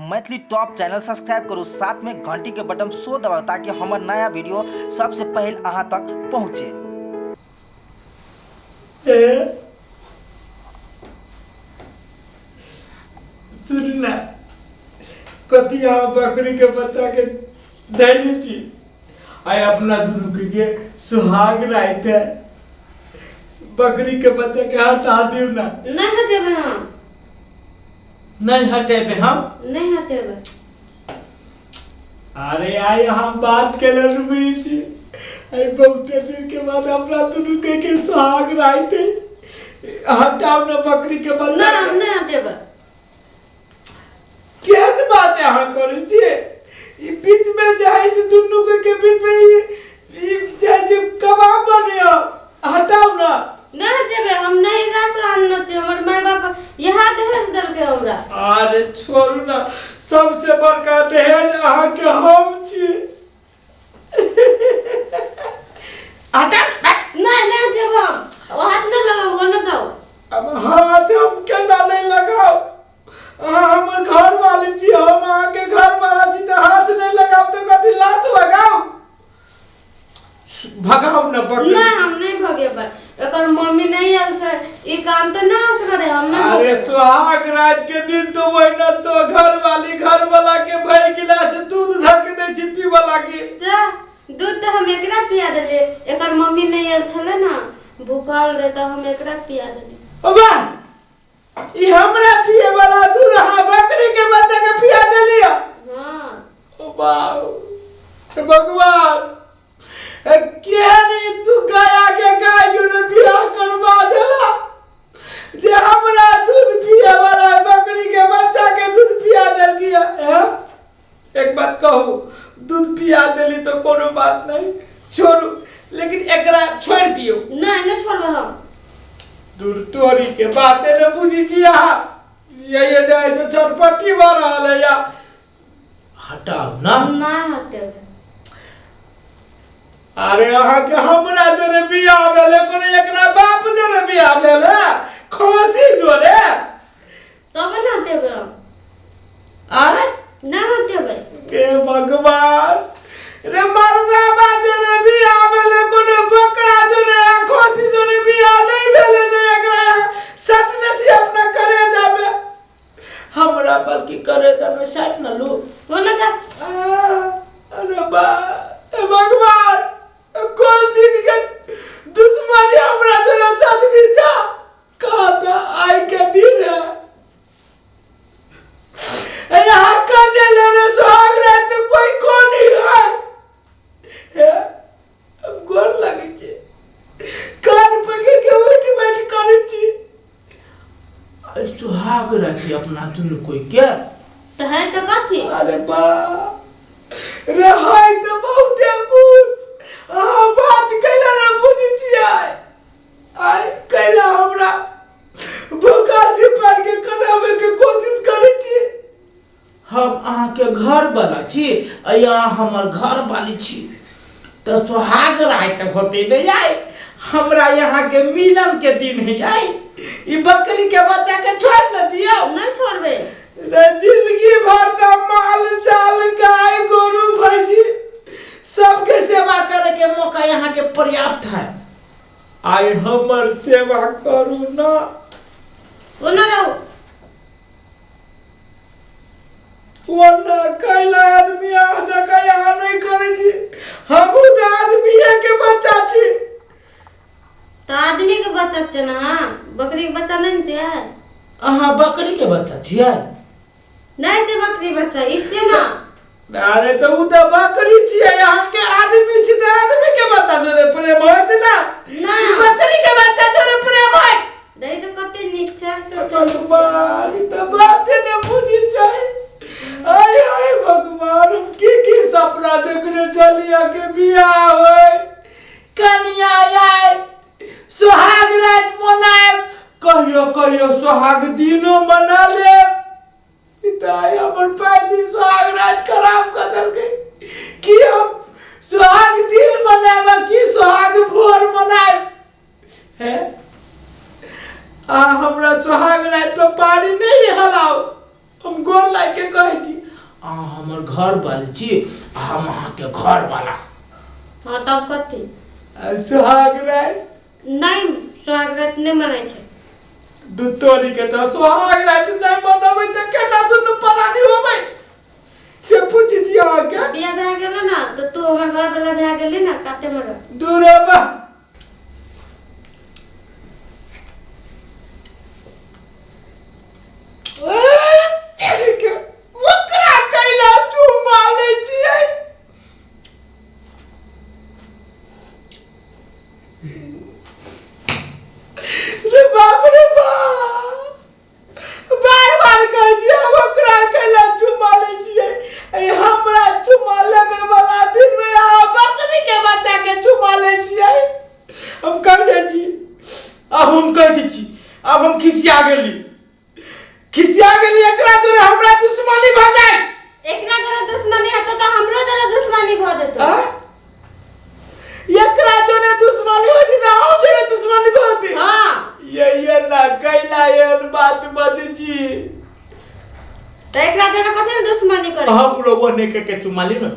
Maithili top channel subscribe करू, साथ में घंटी के बटन सो दबाउ ताकि हमर नया वीडियो सबसे पहले अहाँ तक पहुँचे। सुन ना, कथी अहाँ बकरी के बच्चा के धैले छी? आइ अपना दुनू के सुहाग राति है, बकरी के बच्चा के हटा दियौ ना। नहीं हटेबै हम। नहीं हटेबे हम? नहीं हटेबै। अरे आइ हम बात केले रुबी छी, आइ बहुते दिन के बाद अपना दुनू के के सुहाग राति है, हटाउ ना बकरी के बच्चा। नहीं, हम नहीं हटेबै। केहन बात अहाँ करै छियै? ई बीच में जे है से दुनू के के बीच में ई जे है से कबाब बनियो, हटाउ ना। नहीं हटेबै हम। नहीं रास आनने छियै, हमर माय बाप इएह दहेज देलकै हमरा। अरे छोड़ू ना, सबसे बड़का दहेज अहाँके हम छी। हटाउ। नहीं, नहीं हटेबै हम। ओ हाथ नहीं लगाउ, ओ न जाउ। अब हाथ हम केना नहीं लगाउ? अहाँ हमर घर वाली छी, हम अहाँके घर वाला छी, तऽ हाथ नहीं लगाउ तऽ कथी लात लगाउ? भगाउ ना बकरी। नहीं, हम नहीं भगेबै। एकर मम्मी नहीं आयल छै, ई काम तऽ नहीं असगरे हम नहीं अरे भगेबै। सुहाग रात के दिन तो वही तो घर वाली घर वाला के भर गिलास दूध धक दै छी पीबऽ लागी। जा, दूध तऽ हम एकरा पिया देलियै, एकर मम्मी नहीं आयल छलै ना, भूखल रहे तऽ हम एकरा पिया देलियै। वाह, ई हमरा पिए वाला दूध अहाँ बकरी के बच्चा के पिया देलियै? हाँ। ओ बाप हे भगवान, केहन ई तू गया के गाय जोरे बियाह करवा देला जे हमरा दूध पिए वाला बकरी के बच्चा के दूध पिया देलकी है। एक बात कहू, दूध पिया देली तो कोनो बात नहीं, छोड़ू, लेकिन एकरा छोड़ दियो। नहीं, नहीं छोड़बै हम। दूर तोरी के बाते न बुझी छी अहाँ, ये जे है से छटपटी भऽ रहल है या। हटाउ ना। नहीं हटेबै। अरे अहाँके हमरा जोरे बियाह भेलै, कोनो एकरा बाप जोरे बियाह भेल है? खसी जोरे? तब न हटेबै हम। आय? नहीं हटेबै। के भगवान रे, मर्दाबा जोरे बियाह भेलै, कोनो बकरा जोरे आ खसी जोरे बियाह नहीं भेलै जे एकरा यहाँ सटने छी अपना करेजा में। हमरा बल्कि करेजा में सट न लू। ओ न जा। अरे बा, हे भगवान, कोन दिन के दुश्मनी हमरा जोरे साथ भी जा कहा था, आइ के दिन है। यहाँ काने ले सुहाग रात में कोई कौन ही है। हे, हम गोर लगै छै, कान पकड़ के उठ बैठ करै छी। सुहाग राति अपना दुनू कोई के तऽ है तऽ कथी? अरे बा रे, है तऽ बहुते कुछ। अहाँ बात कैला ने बुझै छियै? आइ कैला हमरा भूखा से पार के करावे के कोशिश करै छी? हम अहाँके घर वाला छी आ यहाँ हमर घर वाली छी, तऽ सोहाग राति होते नहीं आय, हमरा यहाँ के मिलन के दिन है आय। ई बकरी के बच्चा के छोड़ न दियो। नहीं छोड़बै। रे जिंदगी भर तऽ माल जाल गाय गोरू भैंसी सबके सेवा करे के मौका यहाँ के पर्याप्त है, आइ हमर सेवा करू ना। ओ न रहू। ओना कैला आदमी अहाँ जकाँ यहाँ नहीं करै छी, हमहूँ तऽ आदमीए के बच्चा छी। तऽ आदमी के बच्चा छै ने, बकरी के बच्चा नहीं छै। अहाँ बकरी के बच्चा छियै? नहीं छै बकरी बच्चा, ई छियै ना। अरे तऽ उ तऽ बकरी छियै, अहाँके आदमी छी तऽ आदमी के बच्चा जोरे प्रेम होइत ना? ना। ई बकरी के बच्चा जोरे प्रेम होइत। दही तऽ कते नीक छै। भगवान, ई तऽ बाते ने बुझी छै। आय आय भगवान, हम की की सपना देखने छलियै के बियाह होय, कनिया आय, सोहाग राति मनायब, कहियो कहियो सोहाग दिनो मना लेब। ई तऽ आइ हमर पहली सोहाग राति खराब कऽ देलकै। कि हम सोहाग दिन मनायब आ कि सोहाग भोर मनायब? हे, आ हमरा सोहाग राति में पानी नहीं हलाओ, हम गोर लागि अहाँ हमर घर वाली छी आ हम अहाँके घर वाला। हाँ तब कथी? आ सुहाग राति। नहीं, सुहाग रात नहीं मनाइ छै। दू तोरी के तऽ सुहाग राति नहि मनबै तऽ केना दुनू प्राणी होबै से पूछै छी अहाँके। बियाह भए गेलो ना तऽ तू हमर घर वाला भए गेली ना, काते मर। दूर बा। तेरी के ओकरा कैला चुमा लै छियै। रे बाप रे बाप, बार बार कहै छियै हम ओकरा कैला चुमा लै छियै। ए हमरा चुमा लेबे वाला दिन में अहाँ बकरी के बच्चा के चुमा लै छियै। हम कह दै छी, आब हम कह दै छी, आब हम खिसिया गेली, खिसिया गेली। एकरा जोरे हमरा दुश्मनी भऽ जाय। एकरा जरा दुश्मनी हेतौ तऽ हमरो जरा दुश्मनी भऽ जेतौ। आँय? एकरा जोरे दुश्मनी होती तऽ अहूँ जोरे दुश्मनी भऽ जेतै। हाँ। ये ना कैला एहन बात बजै छी। तऽ एकरा जरा कथी लए दुश्मनी करै? हमरो ओने के चुमा ली ना।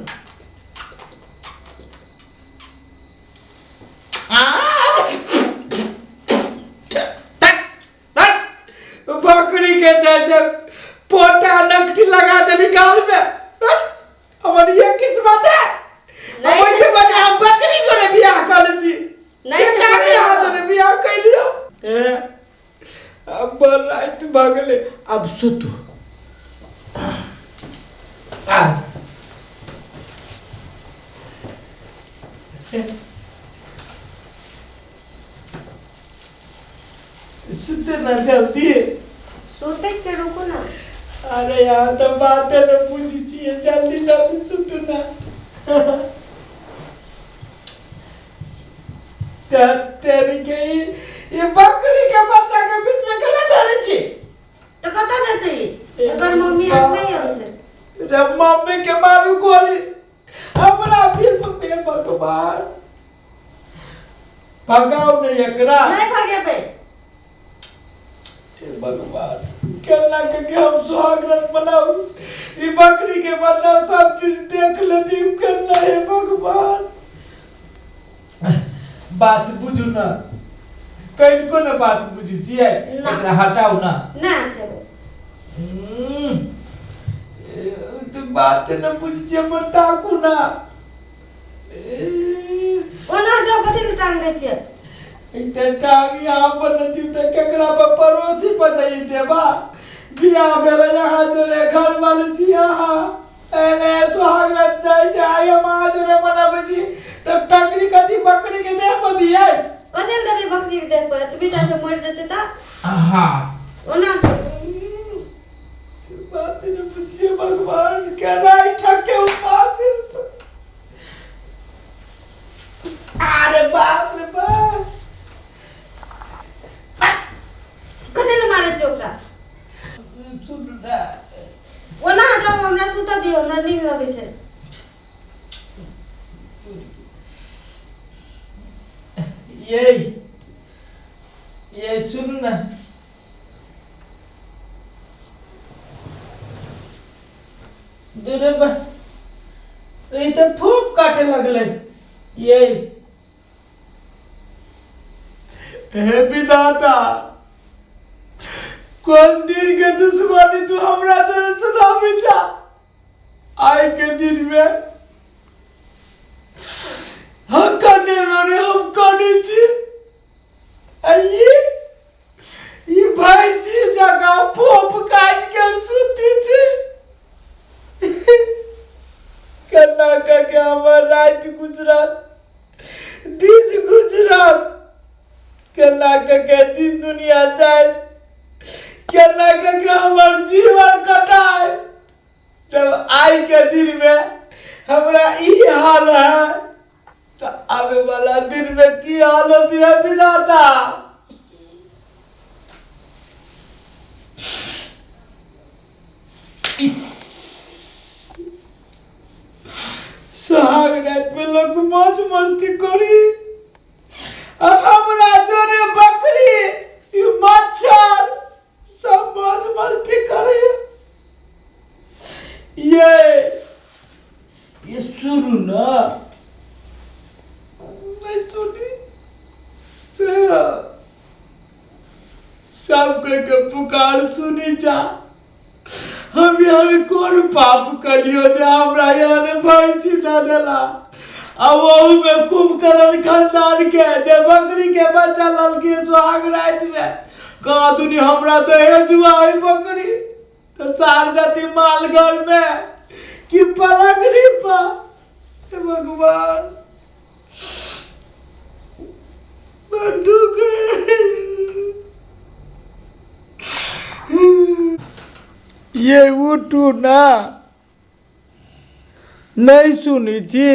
बकरी के जैसे पोटा नकटी लगा देली गाल में, हमर ये किस्मत है। नहीं। वैसे बने हम बकरी जोरे बियाह कर लेती। नहीं ये छै काहे बकरी। यहाँ जोरे बियाह कर लियो। ए अब बड़ रात भऽ गेलै। अब सुतू। आ सुते ना जल्दी। सुतै छियै, रुकू ना। अरे यार तऽ बाते ने पूछै छियै, जल्दी जल्दी सुतू ना। तेरी के ई बकरी के बच्चा के बीच में केना धरै छी? तऽ कतऽ जेतै? एकर मम्मी आर नहि आयल छै। रे मम्मी के मारू गोली हमरा दिल पर। हे भगवान, भगाउ ने एकरा। नहि भगेबै। हे भगवान, केना के के हम सुहागरात मनाउ? ई बकरी के बच्चा सब चीज देख लेती केना? हे भगवान, बात बुझू ना, कनिको ने बात बुझै छियै। ना। एकरा हटाउ ना। नहि हटेबै। तू बात न बुझै छियै, हमर ताकू ना। ओना हटाउ, कथी लए टांग दै छियै? इते टांग यहाँ पर नहीं तऽ केकरा पर पड़ोसी पर जाइए देबा? बियाह भेलै यहाँ जोरे, घर वाले छी यहाँ, एने सुहागरात जाइ छै। आइ हम अहाँ जोरे मनाबै छी तब टंगरी कथी बकरी के देह पर दियै? कथी लए देबै बकरी के देह पर? एतबी टा से मरि जेतै तऽ। हाँ। ओना बात नहीं बुझिए भगवान के राय ठके उपास। अरे बाप रे बाप। कथी लए मारै छियै ओकरा? सुन ना। ओना हटाउ, हमरा सुतऽ दियौ, हमरा नींद लगै छै। ये सुन ना, रे बा, ई तऽ फूफ काटे लगलै ये। हे विधाता, कोन दिन के दुश्मनी तू हमरा तोरे सदा बिचा? आइ के दिन में हम कने रे, हम कने छी। आ ई भैंसी जकाँ फोप काटि के सुती छी। केना कऽ के हमर राति गुजरत, दिन गुजरत? केना कऽ के दिन दुनिया जाय? केना कऽ के हमर जीवन कटाय, जब आइ के दिन में हमरा ई हाल है तऽ आबे वाला दिन में की हाल होती है विधाता? इस सुहाग रात में लोग मौज मस्ती करी आ हमरा जोरे बकरी, ई मच्छर सब मौज मस्ती करी। ये ये सुनू ना। नहीं सुनी, सब कोई के पुकार सुनी जा। हम यार कोन पाप करियो जे हमरा यार भैंसी दे देला, आ ओहू में कुंभकर्ण खानदान के जे बकरी के बच्चा ललकी सोहाग राति में कहा दुनी हमरा दहेज हुआ है बकरी तो सार जाती माल घर में कि पलंगड़ी पर। हे भगवान, बड़ दुख है। ये उठू ना, नहीं सुनी छी।